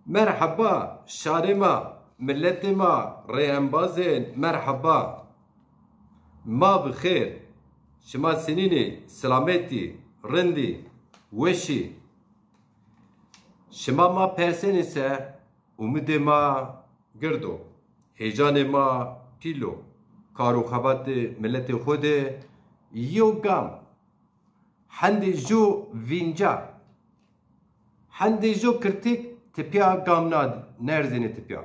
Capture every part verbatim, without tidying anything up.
Merheba, şarê ma, miletê ma, rê embazên, merheba. Ma bi xêr, şima sinînî, silametî, rindî, weşî? Şima ma persenî se, umidê ma gird o, heyecanê ma pîl o, kar û xebatê miletê xo de yew gam, hendê ju vînca, hendê ju kirtîk tipîya gam na, nerzênê tipîya.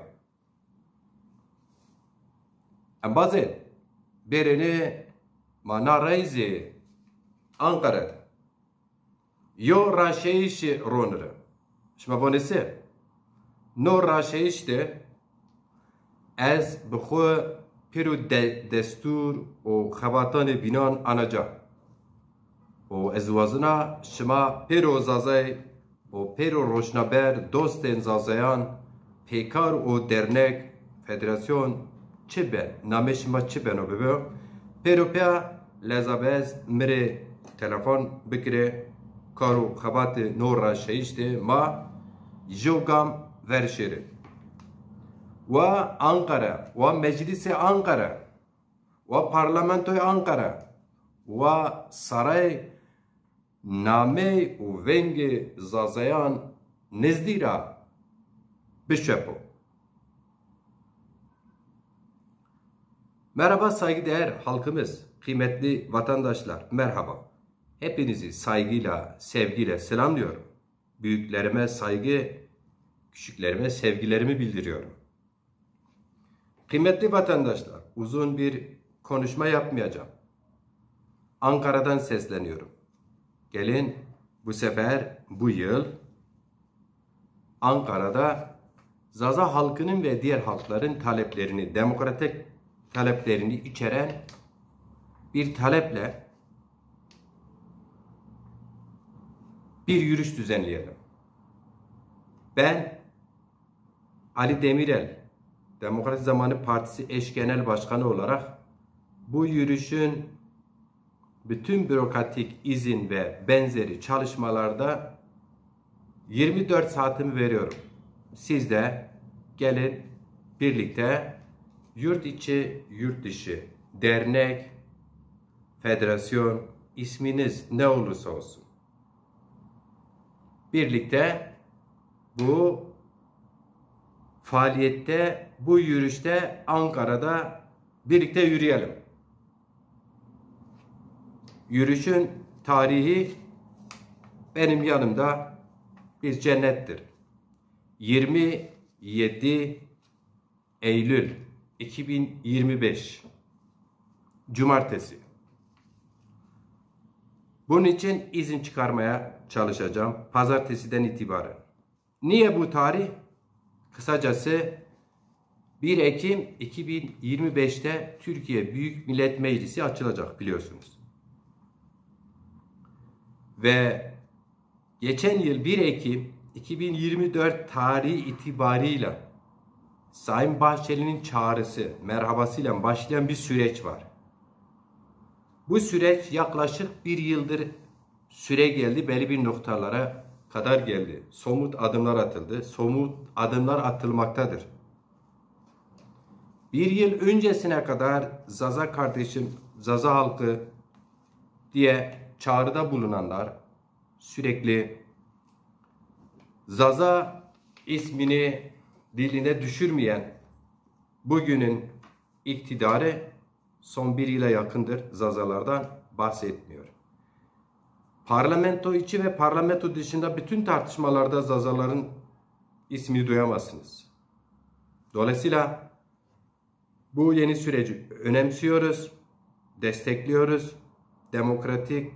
Embazên, bêrêne ma na rey zî Anqara de yo raşeyîşî ronire. Şima vonê se? No raşeyîş de ez bi xwu pêro de-, destûr û xebatanê bînan ana ca. Û ez wazena şima pêro Zazay û pêro roşnaber, dostên Zazayan, pêkar û dernek, federasyon çi ben, namê şima çi beno bibo, pêro pêya leza be ez mi rê telefon bikirê, kar û xebatê no raşeyîş de ma jew gam ver şêrê. Wa Anqara, wa Meclîsê Anqara, wa Parlamentoyê Anqara, wa saray namey û vengê Zazayan nizdî ra bişepo. Merhaba saygıdeğer halkımız, kıymetli vatandaşlar, merhaba. Hepinizi saygıyla, sevgiyle selamlıyorum. Büyüklerime saygı, küçüklerime sevgilerimi bildiriyorum. Kıymetli vatandaşlar, uzun bir konuşma yapmayacağım. Ankara'dan sesleniyorum. Gelin bu sefer, bu yıl Ankara'da Zaza halkının ve diğer halkların taleplerini, demokratik taleplerini içeren bir taleple bir yürüyüş düzenleyelim. Ben Ali Demirel, Demokratik Zamanı Partisi eş genel başkanı olarak bu yürüyüşün bütün bürokratik izin ve benzeri çalışmalarda yirmi dört saatimi veriyorum. Siz de gelin birlikte yurt içi, yurt dışı, dernek, federasyon, isminiz ne olursa olsun. Birlikte bu faaliyette, bu yürüyüşte Ankara'da birlikte yürüyelim. Yürüyüşün tarihi benim yanımda bir cennettir. yirmi yedi Eylül iki bin yirmi beş, Cumartesi. Bunun için izin çıkarmaya çalışacağım Pazartesiden itibaren. Niye bu tarih? Kısacası bir Ekim iki bin yirmi beşte Türkiye Büyük Millet Meclisi açılacak biliyorsunuz. Ve geçen yıl bir Ekim iki bin yirmi dört tarihi itibarıyla Sayın Bahçeli'nin çağrısı, merhabasıyla başlayan bir süreç var. Bu süreç yaklaşık bir yıldır süre geldi, belli bir noktalara kadar geldi. Somut adımlar atıldı, somut adımlar atılmaktadır. Bir yıl öncesine kadar Zaza kardeşim, Zaza halkı diye çağrıda bulunanlar, sürekli Zaza ismini diline düşürmeyen bugünün iktidarı son bir yıla yakındır Zazalardan bahsetmiyor. Parlamento içi ve parlamento dışında bütün tartışmalarda Zazaların ismini duyamazsınız. Dolayısıyla bu yeni süreci önemsiyoruz, destekliyoruz. Demokratik,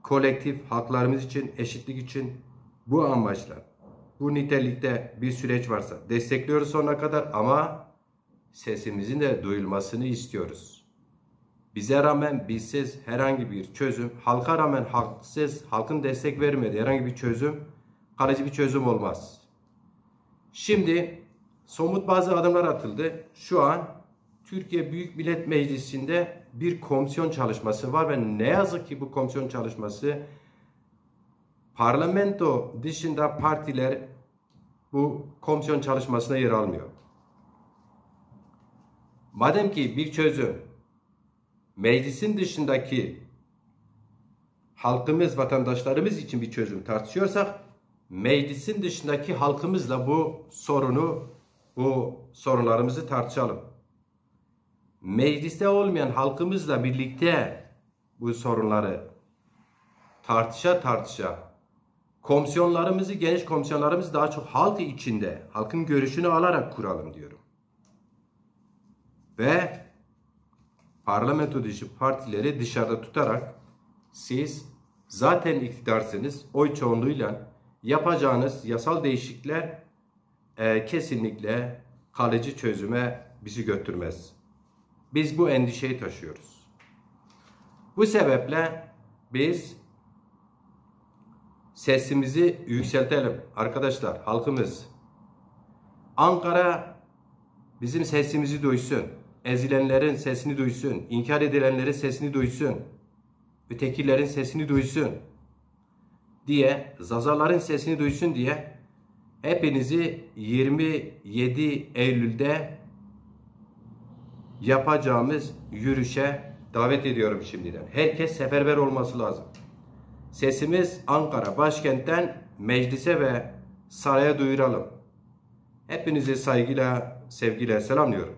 kolektif haklarımız için, eşitlik için bu amaçla, bu nitelikte bir süreç varsa destekliyoruz sonuna kadar ama sesimizin de duyulmasını istiyoruz. Bize rağmen bizsiz herhangi bir çözüm, halka rağmen halksız, halkın destek vermediği herhangi bir çözüm kalıcı bir çözüm olmaz. Şimdi somut bazı adımlar atıldı. Şu an Türkiye Büyük Millet Meclisi'nde bir komisyon çalışması var ve ne yazık ki bu komisyon çalışması parlamento dışında partiler bu komisyon çalışmasına yer almıyor. Madem ki bir çözüm meclisin dışındaki halkımız, vatandaşlarımız için bir çözüm tartışıyorsak, meclisin dışındaki halkımızla bu sorunu, bu sorunlarımızı tartışalım. Mecliste olmayan halkımızla birlikte bu sorunları tartışa tartışa, komisyonlarımızı, geniş komisyonlarımızı daha çok halk içinde, halkın görüşünü alarak kuralım diyorum. Ve parlamento dışı partileri dışarıda tutarak siz zaten iktidarsınız, oy çoğunluğuyla yapacağınız yasal değişiklikler e, kesinlikle kalıcı çözüme bizi götürmez. Biz bu endişeyi taşıyoruz. Bu sebeple biz sesimizi yükseltelim arkadaşlar, halkımız. Ankara bizim sesimizi duysun. Ezilenlerin sesini duysun. İnkar edilenlerin sesini duysun. Ötekilerin sesini duysun diye, Zazaların sesini duysun diye hepinizi yirmi yedi Eylül'de yapacağımız yürüyüşe davet ediyorum şimdiden. Herkes seferber olması lazım. Sesimiz Ankara başkentten meclise ve saraya duyuralım. Hepinizi saygıyla, sevgiyle selamlıyorum.